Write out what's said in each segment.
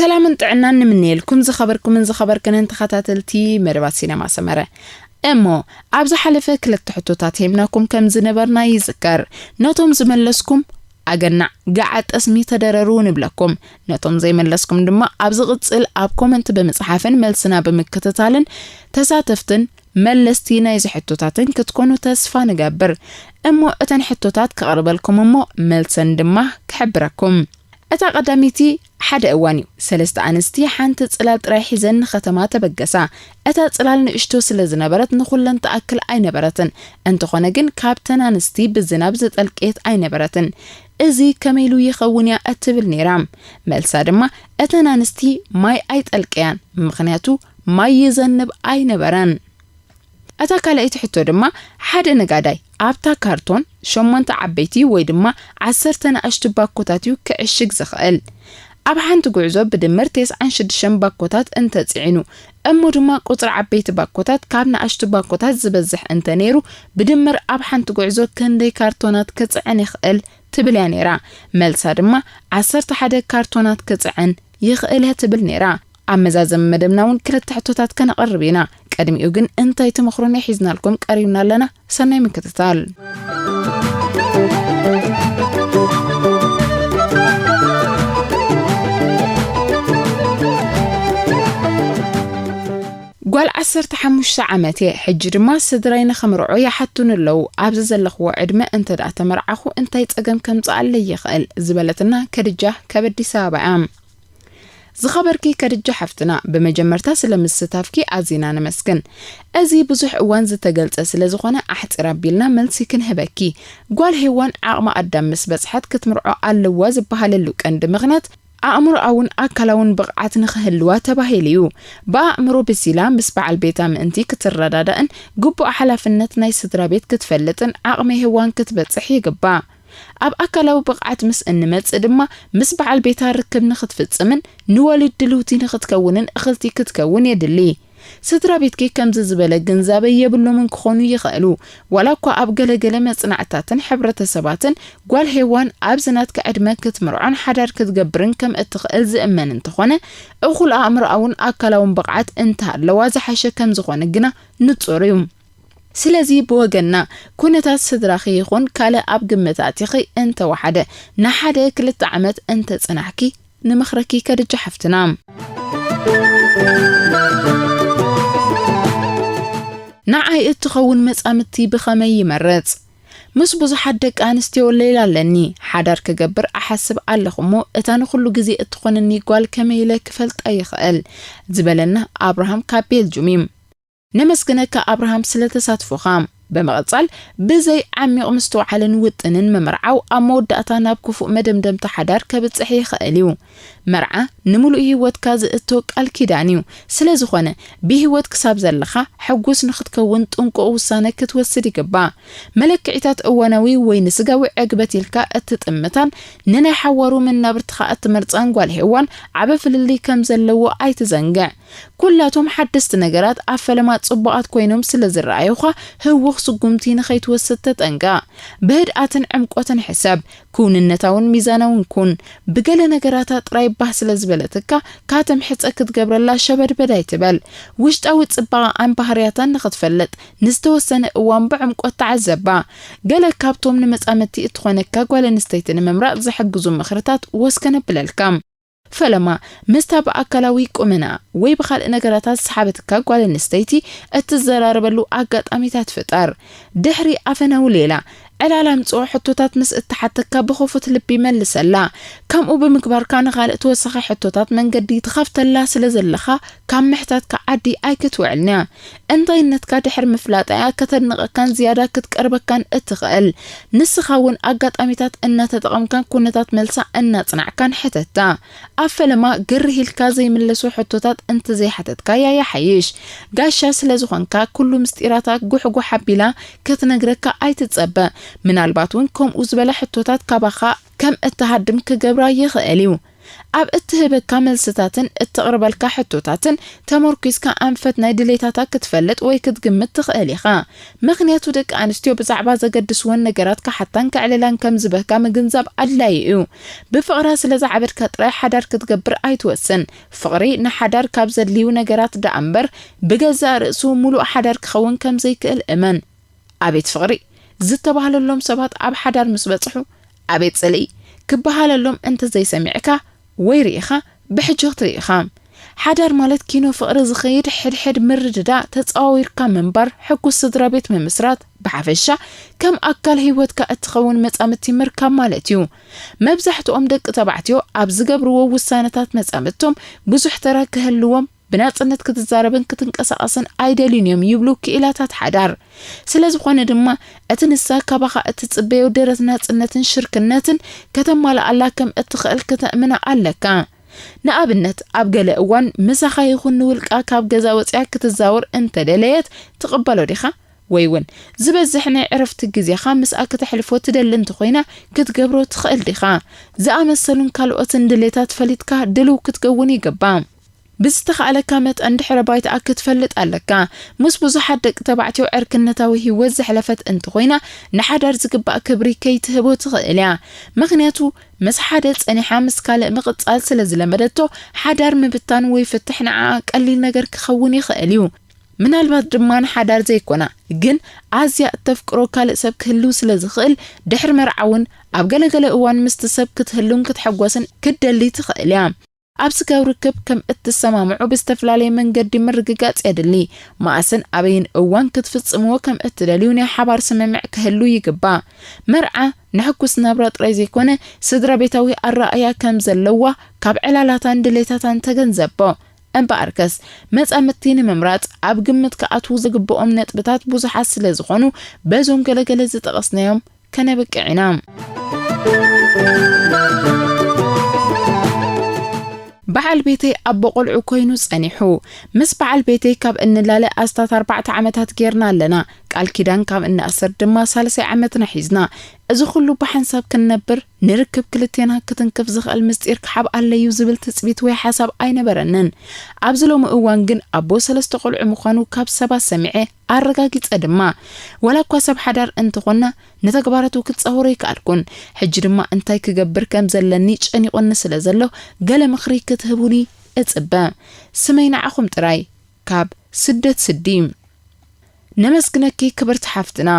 ሰላምን ጥዕናን ንምነየልኩም ዝኸበርኩምን ዝኸበርክንን ተኸታተልቲ መደባት ሲነማ ሰመረ። እሞ ኣብ ዝሓለፈ ክልተ ሕቶታት ሂብናኩም ከም ዝነበርና ይዝከር። ነቶም ዝመለስኩም ኣገናዕ፣ ገዓ ጠስሚ ተደረሩ ንብለኩም። ነቶም ዘይመለስኩም ድማ ኣብ ዝቕጽል ኣብ ኮመንት ብምጽሓፍን መልስና ብምክትታልን ተሳተፍትን መለስቲ ናይዚ ሕቶታትን ክትኮኑ ተስፋ ንገብር። እሞ እተን ሕቶታት ከቕርበልኩም እሞ መልሰን ድማ ክሕብረኩም። እታ ቀዳመይቲ፣ ሓደ እዋን እዩ፣ ሰለስተ ኣንስቲ ሓንቲ ጽላል ጥራይ ሒዘን ንኸተማ ተበገሳ። እታ ጽላል ንእሽቶ ስለ ዝነበረት ንኹለን ትኣክል ኣይነበረትን። እንተኾነ ግን ካብተን ኣንስቲ ብዝናብ ዝጠልቀየት ኣይነበረትን። እዚ ከመይ ኢሉ ይኸውን እያ እትብል ነይራ። መልሳ ድማ፣ እተን ኣንስቲ ማይ ኣይጠልቀያን፣ ምኽንያቱ ማይ ይዘንብ ኣይነበረን። እታ ካልኣይቲ ሕቶ ድማ፣ ሓደ ነጋዳይ ኣብታ ካርቶን ሸሞንተ ዓበይቲ ወይ ድማ ዓሰርተ ንኣሽቱ ባኮታት እዩ ክዕሽግ ዝኽእል። ኣብ ሓንቲ ጉዕዞ ብድምር ተስዓን ሽዱሽተን ባኮታት እንተጽዒኑ፣ እሞ ድማ ቁጽሪ ዓበይቲ ባኮታት ካብ ንኣሽቱ ባኮታት ዝበዝሕ እንተነይሩ፣ ብድምር ኣብ ሓንቲ ጉዕዞ ክንደይ ካርቶናት ክጽዕን ይኽእል ትብል እያ ነይራ። መልሳ ድማ ዓሰርተ ሓደ ካርቶናት ክጽዕን ይኽእል እያ ትብል ነይራ። ኣብ መዛዘሚ መደብና እውን ክልተ ሕቶታት ከነቕርብ ኢና። ቅድሚኡ ግን እንታይ ተመኽሮና ሒዝናልኩም ቀሪብና ኣለና። ሰናይ ምክትታል። ጓል ዓሰርተ ሓሙሽተ ዓመት እየ። ሕጂ ድማ ስድራይ ንኸምርዖ ይሓቱኒ ኣለዉ። ኣብዚ ዘለኽዎ ዕድመ እንተ ደኣ ተመርዓኹ እንታይ ጸገም ከምጽኣለይ ይኽእል? ዝበለትና ከድጃ ካብ ኣዲስ ኣበባ እያ። ዝኸበርኪ ከድጃ ሓፍትና፣ ብመጀመርታ ስለ ምስታፍኪ ኣዚና ነመስግን። እዚ ብዙሕ እዋን ዝተገልጸ ስለ ዝኾነ ኣሕጺር ኣቢልና መልሲ ክንህበኪ። ጓል ሄዋን ዓቕሚ ኣዳም ምስ በጽሐት ክትምርዖ ኣለዋ ዝበሃለሉ ቀንዲ ምኽንያት ኣእምሮኣውን ኣካላውን ብቕዓት ንኽህልዋ ተባሂሉ እዩ። ብኣእምሮ በሲላ ምስ በዓል ቤታ ምእንቲ ክትረዳዳእን ግቡእ ሓላፍነት ናይ ስድራ ቤት ክትፈልጥን ዓቕሚ ሄዋን ክትበጽሕ ይግባእ። ኣብ ኣካላዊ ብቕዓት ምስ እንመጽእ ድማ ምስ በዓል ቤታ ርክብ ንኽትፍጽምን ንወሊድ ድልውቲ ንኽትከውንን እኽልቲ ክትከውን የድሊ። ስድራ ቤትኪ ከምዚ ዝበለ ግንዛበ የብሎምን ክኾኑ ይኽእሉ። ዋላ እኳ ኣብ ገለገለ መጽናዕትታትን ሕብረተሰባትን ጓል ሄዋን ኣብዚ ናትኪ ዕድመ ክትምርዖን ሓዳር ክትገብርን ከም እትኽእል ዝእመን እንተኾነ፣ እኹል ኣእምሮኣውን ኣካላውን ብቕዓት እንተሃለዋ ዝሓሸ ከም ዝኾነ ግና ንጹር እዩ። ስለዚ ብወገንና፣ ኩነታት ስድራኺ ይኹን ካልእ ኣብ ግምት ኣቲኺ እንተወሓደ፣ ንሓደ ክልተ ዓመት እንተጸናሕኪ፣ ንምኽረኪ ከድጃ ሓፍትና። ንዓይ እትኸውን መጻምድቲ ብኸመይ ይመርጽ? ምስ ብዙሓት ደቂ ኣንስትዮ ሌላ ኣለኒ። ሓዳር ክገብር እሓስብ ኣለኹ እሞ፣ እታ ንኹሉ ግዜ እትኾነኒ ጓል ከመይ ኢለ ክፈልጣ ይኽእል? ዝበለና ኣብርሃም ካብ ቤልጁም እዩ። ነመስግነካ ኣብርሃም ስለ ተሳትፎኻ። ብምቕጻል፣ ብዘይ ዓሚቕ ምስትውዓልን ውጥንን ምምርዓው ኣብ መወዳእታ ናብ ክፉእ መደምደምታ ሓዳር ከብጽሕ ይኽእል እዩ። መርዓ ንምሉእ ህይወትካ ዝእቶ ቃል ኪዳን እዩ። ስለ ዝኾነ፣ ብህይወት ክሳብ ዘለኻ ሕጉስ ንኽትከውን ጥንቁቕ ውሳነ ክትወስድ ይግባእ። መለክዒታት እዋናዊ ወይ ንስጋዊ ዕግበት ኢልካ እትጥምታን ንናይ ሓዋሩ መናብርትኻ እትመርጻን ጓል ሄዋን ዓቢ ፍልልይ ከም ዘለዎ ኣይትዘንግዕ። ኩላቶም ሓደስቲ ነገራት ኣብ ፈለማ ጽቡቓት ኮይኖም ስለ ዝረኣዩኻ፣ ህዉኽ ስጉምቲ ንኸይትወስድ ተጠንቀቕ። ብህድኣትን ዕምቆትን ሕሰብ። ክውንነታውን ሚዛናውን ኩን። ብገለ ነገራታ ጥራይ ባህ ስለ ዝበለትካ፣ ካተምሕጸ ክትገብረላ ሸበድበድ ኣይትበል። ውሽጣዊ ጽባቐኣን ባህርያታን ንኽትፈልጥ፣ ንዝተወሰነ እዋን ብዕምቆት ተዓዘባ። ገለ ካብቶም ንመጻምድቲ እትኾነካ ጓል ኣንስተይቲ ንምምራጽ ዝሕግዙ ምኽርታት ወስከ ነብለልካ። ፈለማ፣ ምስታ ብኣካላዊ ቁመና ወይ ብኻልእ ነገራታት ዝሰሓበትካ ጓል ኣንስተይቲ እትዘራረበሉ ኣጋጣሚታት ፍጠር። ድሕሪ ኣፈናዊ ሌላ፣ ዕላል ኣምጽኦ ሕቶታት ምስ እተሓተካ ብኽፉት ልቢ መልሰላ። ከምኡ ብምግባርካ ንኻልእ ተወሳኺ ሕቶታት መንገዲ ትኸፍተላ ስለ ዘለኻ፣ ካብ ምሕታትካ ዓዲ ኣይክትውዕልንያ። እንታይነትካ ድሕሪ ምፍላጣያ ከተድንቐካን ዝያዳ ክትቀርበካን እትኽእል። ንስኻ እውን ኣጋጣሚታት እናተጠቐምካን ኩነታት መልሳ እናጽናዕካን ሕተታ። ኣብ ፈለማ ግርህ ኢልካ ዘይምለሱ ሕቶታት እንተዘይሓተትካያ ይሓይሽ። ጋሻ ስለ ዝኾንካ ኩሉ ምስጢራታ ጉሕጉሕ ኣቢላ ክትነግረካ ኣይትጸበ። ምናልባት እውን ከምኡ ዝበለ ሕቶታት ካባኻ ከም እትሃድም ክገብራ ይኽእል እዩ። ኣብ እትህበካ መልስታትን እተቕርበልካ ሕቶታትን ተመርኲስካ ኣንፈት ናይ ድሌታታ ክትፈልጥ ወይ ክትግምት ትኽእል ኢኻ። ምኽንያቱ ደቂ ኣንስትዮ ብዛዕባ ዘገድስወን ነገራት ክሓታን ከዕልላን ከም ዝበካ ምግንዛብ ኣድላዪ እዩ። ብፍቕራ ስለ ዝዓበድካ ጥራይ ሓዳር ክትገብር ኣይትወስን። ፍቕሪ ንሓዳር ካብ ዘድልዩ ነገራት ደኣ እምበር ብገዛእ ርእሱ ምሉእ ሓዳር ክኸውን ከም ዘይክእል እመን። ኣቤት ፍቕሪ! ዝተባህለሎም ሰባት ኣብ ሓዳር ምስ በጽሑ፣ ኣቤት ጽልኢ! ክበሃለሎም እንተ ዘይሰሚዕካ ወይ ርኢኻ፣ ብሕጂ ክትርኢ ኢኻ። ሓዳር ማለት ኪኖ ፍቕሪ ዝኸይድ ሕድሕድ ምርድዳእ፣ ተጸዋዊርካ ምንባር፣ ሕጉስ ስድራ ቤት ምምስራት፣ ብሓፈሻ ከም ኣካል ህይወትካ እትኸውን መጻምድቲ ምርካብ ማለት እዩ። መብዛሕትኦም ደቂ ተባዕትዮ ኣብ ዝገብርዎ ውሳነታት መጻምድቶም ብዙሕ ተራ ክህልዎም፣ ብናጽነት ክትዛረብን ክትንቀሳቐስን ኣይደልዩን እዮም ይብሉ ክኢላታት ሓዳር። ስለ ዝኾነ ድማ፣ እቲ ንሳ ካባኻ እትጽበዮ ደረት ናጽነትን ሽርክነትን ከተማልኣላ ከም እትኽእል ከተእምና ኣለካ። ንኣብነት፣ ኣብ ገለ እዋን ምሳኻ ይኹን ንውልቃ ካብ ገዛ ወጺኣ ክትዛወር እንተደለየት ትቕበሎ ዲኻ? ወይ እውን ዝበዝሕ ናይ ዕረፍቲ ግዜኻ ምስኣ ክተሕልፎ ትደሊ እንተኾይና ክትገብሮ ትኽእል ዲኻ? ዝኣመሰሉን ካልኦትን ድሌታት ፈሊጥካ ድልው ክትከውን ይግባእ። ብዝተኻእለካ መጠን ድሕረ ባይታኣ ክትፈልጥ ኣለካ። ምስ ብዙሓት ደቂ ተባዕትዮ ዕርክነታዊ ህይወት ዘሕለፈት እንተኾይና ንሓዳር ዝግባእ ክብሪ ከይትህቦ ትኽእል እያ። ምኽንያቱ ምስ ሓደ ጸኒሓ ምስ ካልእ ምቕጻል ስለ ዝለመደቶ ሓዳር ምብታን ወይ ፍትሕ ንዓኣ ቀሊል ነገር ክኸውን ይኽእል እዩ። ምናልባት ድማ ንሓዳር ዘይኮና ግን ኣዝያ እተፍቅሮ ካልእ ሰብ ክህልው ስለ ዝኽእል ድሕሪ መርዓ እውን ኣብ ገለገለ እዋን ምስቲ ሰብ ክትህሉን ክትሕጎስን ክትደሊ ትኽእል እያ። ኣብ ስጋዊ ርክብ ከም እትሰማምዑ ብዝተፈላለየ መንገዲ ምርግጋጽ የድሊ። መኣስን ኣበይን እዋን ክትፍጽምዎ ከም እትደልዩ ናይ ሓባር ስምምዕ ክህሉ ይግባእ። መርዓ ንሕጉስ ናብራ ጥራይ ዘይኮነ ስድራ ቤታዊ ኣረኣእያ ከም ዘለዋ ካብ ዕላላታን ድሌታታን ተገንዘቦ። እምበኣርከስ መጻምድቲ ንምምራጽ ኣብ ግምት ክኣትዉ ዝግብኦም ነጥብታት ብዙሓት ስለ ዝኾኑ በዞም ገለገለ ዝጠቐስናዮም ከነብቅዕ ኢና። በዓል ቤተይ ኣቦ ቆልዑ ኮይኑ ጸኒሑ። ምስ በዓል ቤተይ ካብ እንላለ ኣስታት ኣርባዕተ ዓመታት ጌርና ኣለና። ቃል ኪዳን ካብ እንኣስር ድማ ሳልሳይ ዓመትና ሒዝና። እዚ ኩሉ ብሓንሳብ ክንነብር ንርክብ ክልቴና ክትንክፍ ዝኽእል ምስጢር ክሓብኣለዩ ዝብል ትጽቢት ወይ ሓሳብ ኣይነበረንን። ኣብዚ ሎሚ እዋን ግን ኣቦ ሰለስተ ቆልዑ ምዃኑ ካብ ሰባት ሰሚዐ ኣረጋጊጸ ድማ። ዋላ እኳ ሰብ ሓዳር እንተኾንና ንተግባራቱ ክጻወሮ ይከኣልኩን። ሕጂ ድማ እንታይ ክገብር ከም ዘለኒ ጨኒቑኒ ስለ ዘሎ ገለ ምኽሪ ክትህቡኒ እጽበ። ስመይ ንዓኹም ጥራይ። ካብ ስደት ስዲ። ነመስግነኪ ክብርቲ ሓፍትና።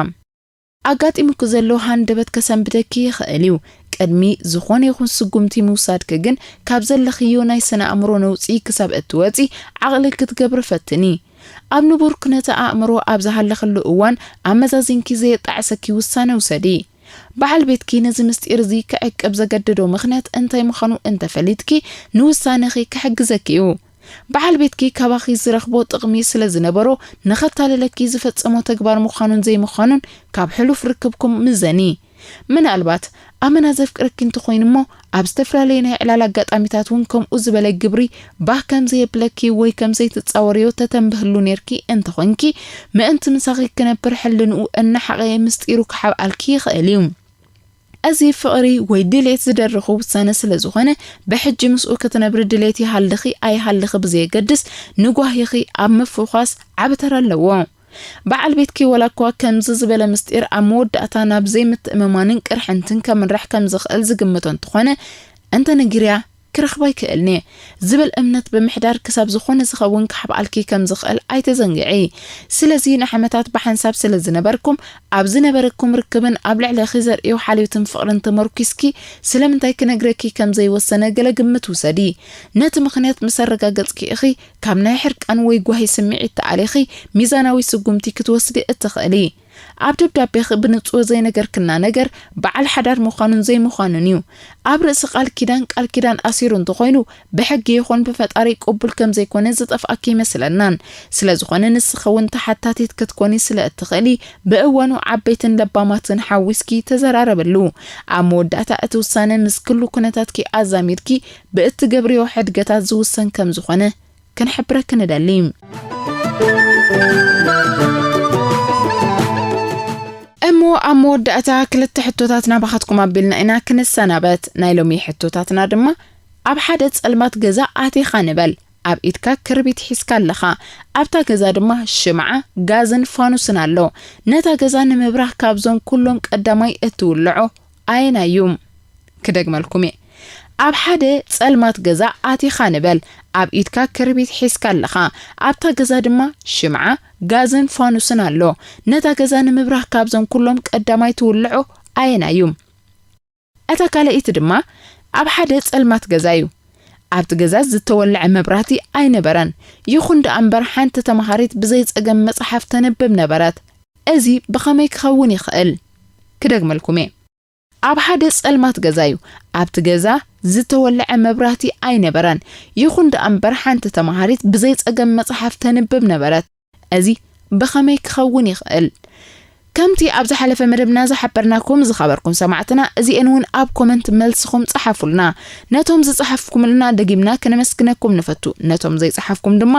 ኣጋጢሙኪ ዘሎ ሃንደበት ከሰንብደኪ ይኽእል እዩ። ቅድሚ ዝኾነ ይኹን ስጉምቲ ምውሳድኪ ግን ካብ ዘለኽዮ ናይ ስነ ኣእምሮ ነውጺ ክሳብ እትወጺ ዓቕሊ ክትገብሪ ፈትኒ። ኣብ ንቡር ኩነተ ኣእምሮ ኣብ ዝሃለኽሉ እዋን ኣመዛዚንኪ ዘየጣዕሰኪ ውሳነ ውሰዲ። በዓል ቤትኪ ነዚ ምስጢር እዚ ክዕቅብ ዘገደዶ ምኽንያት እንታይ ምዃኑ እንተፈሊጥኪ ንውሳነኺ ክሕግዘኪ እዩ። በዓል ቤትኪ ካባኺ ዝረኽቦ ጥቕሚ ስለ ዝነበሮ ንኸታልለኪ ዝፈጸሞ ተግባር ምዃኑን ዘይምዃኑን ካብ ሕሉፍ ርክብኩም ምዘኒ። ምናልባት ኣመና ዘፍቅረኪ እንተኾይኑ እሞ ኣብ ዝተፈላለየ ናይ ዕላል ኣጋጣሚታት እውን ከምኡ ዝበለ ግብሪ ባህ ከም ዘየብለኪ ወይ ከም ዘይትጻወርዮ ተተንብህሉ ኔርኪ እንተኾይንኪ ምእንቲ ምሳኺ ክነብር ሕልንኡ እናሓቐየ ምስጢሩ ክሓብኣልኪ ይኽእል እዩ። እዚ ፍቕሪ ወይ ድሌት ዝደርኹ ውሳነ ስለ ዝኾነ ብሕጂ ምስኡ ክትነብሪ ድሌት ይሃልኺ ኣይሃልኺ ብዘየገድስ ንጓሂኺ ኣብ ምፍዃስ ዓቢ ተራ ኣለዎ። በዓል ቤትኪ ዋላ እኳ ከምዚ ዝበለ ምስጢር ኣብ መወዳእታ ናብ ዘይምትእምማንን ቅርሕንትን ከምርሕ ከም ዝኽእል ዝግምቶ እንተኾነ፣ እንተ ነጊርያ ክረኽባ ኣይክእልን እየ ዝብል እምነት ብምሕዳር ክሳብ ዝኾነ ዝኸውን ክሓብኣልኪ ከም ዝኽእል ኣይተዘንግዒ። ስለዚ ንዓመታት ብሓንሳብ ስለ ዝነበርኩም ኣብ ዝነበረኩም ርክብን ኣብ ልዕለኺ ዘርእዮ ሓልዮትን ፍቕርን ተመርኲስኪ ስለምንታይ ክነግረኪ ከም ዘይወሰነ ገለ ግምት ውሰዲ። ነቲ ምኽንያት ምስ ኣረጋገጽኪ ኢኺ ካብ ናይ ሕርቃን ወይ ጓሂ ስምዒት ተኣሊኺ ሚዛናዊ ስጉምቲ ክትወስዲ እትኽእሊ። ኣብ ደብዳቤኺ ብንጹር ዘይነገርክና ነገር በዓል ሓዳር ምዃኑን ዘይምዃኑን እዩ። ኣብ ርእሲ ቃል ኪዳን ቃል ኪዳን ኣሲሩ እንተኾይኑ ብሕጊ ይኹን ብፈጣሪ ቅቡል ከም ዘይኮነ ዝጠፍኣኪ ይመስለናን። ስለ ዝኾነ ንስኺ እውን ተሓታቲት ክትኮኒ ስለ እትኽእሊ ብእዋኑ ዓበይትን ለባማትን ሓዊስኪ ተዘራረብሉ። ኣብ መወዳእታ እቲ ውሳነ ምስ ኩሉ ኩነታትኪ ኣዛሚድኪ ብእትገብርዮ ሕድገታት ዝውሰን ከም ዝኾነ ክንሕብረኪ ንደሊ። እሞ ኣብ መወዳእታ ክልተ ሕቶታት ናባኻትኩም ኣቢልና ኢና ክንሰናበት። ናይ ሎሚ ሕቶታትና ድማ ኣብ ሓደ ጸልማት ገዛ ኣቲኻ ንበል። ኣብ ኢድካ ክርቢት ሒዝካ ኣለኻ። ኣብታ ገዛ ድማ ሽምዓ፣ ጋዝን ፋኑስን ኣሎ። ነታ ገዛ ንምብራህ ካብዞም ኩሎም ቀዳማይ እትውልዖ ኣየናይ እዩ? ክደግመልኩም እየ። ኣብ ሓደ ጸልማት ገዛ ኣቲኻ ንበል። ኣብ ኢድካ ክርቢት ሒዝካ ኣለኻ። ኣብታ ገዛ ድማ ሽምዓ፣ ጋዝን ፋኑስን ኣሎ። ነታ ገዛ ንምብራህ ካብዞም ኩሎም ቀዳማይ ትውልዖ ኣየናይ እዩ? እታ ካልኣይቲ ድማ ኣብ ሓደ ጸልማት ገዛ እዩ። ኣብቲ ገዛ ዝተወልዐ መብራህቲ ኣይነበረን። ይኹን ደኣ እምበር ሓንቲ ተማሃሪት ብዘይ ጸገም መጽሓፍ ተንብብ ነበረት። እዚ ብኸመይ ክኸውን ይኽእል? ክደግመልኩም እየ። ኣብ ሓደ ጸልማት ገዛ እዩ። ኣብቲ ገዛ ዝተወልዐ መብራህቲ ኣይነበረን። ይኹን ደኣ እምበር ሓንቲ ተማሃሪት ብዘይ ጸገም መጽሓፍ ተንብብ ነበረት። እዚ ብኸመይ ክኸውን ይኽእል? ከምቲ ኣብ ዝሓለፈ መደብና ዝሓበርናኩም ዝኸበርኩም ሰማዕትና፣ እዚኤን እውን ኣብ ኮመንት መልስኹም ጸሓፉልና። ነቶም ዝጸሓፍኩምልና ደጊምና ከነመስግነኩም ንፈቱ። ነቶም ዘይጸሓፍኩም ድማ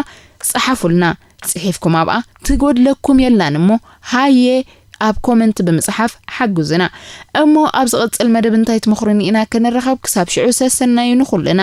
ጸሓፉልና። ጽሒፍኩም ኣብኣ ትጎድለኩም የላን እሞ፣ ሃየ ኣብ ኮመንት ብምጽሓፍ ሓግዙና። እሞ ኣብ ዝቕጽል መደብ እንታይ ትመኽሩኒ ኢና ክንራኸብ። ክሳብ ሽዑ ሰሰናዩ ንኹልና።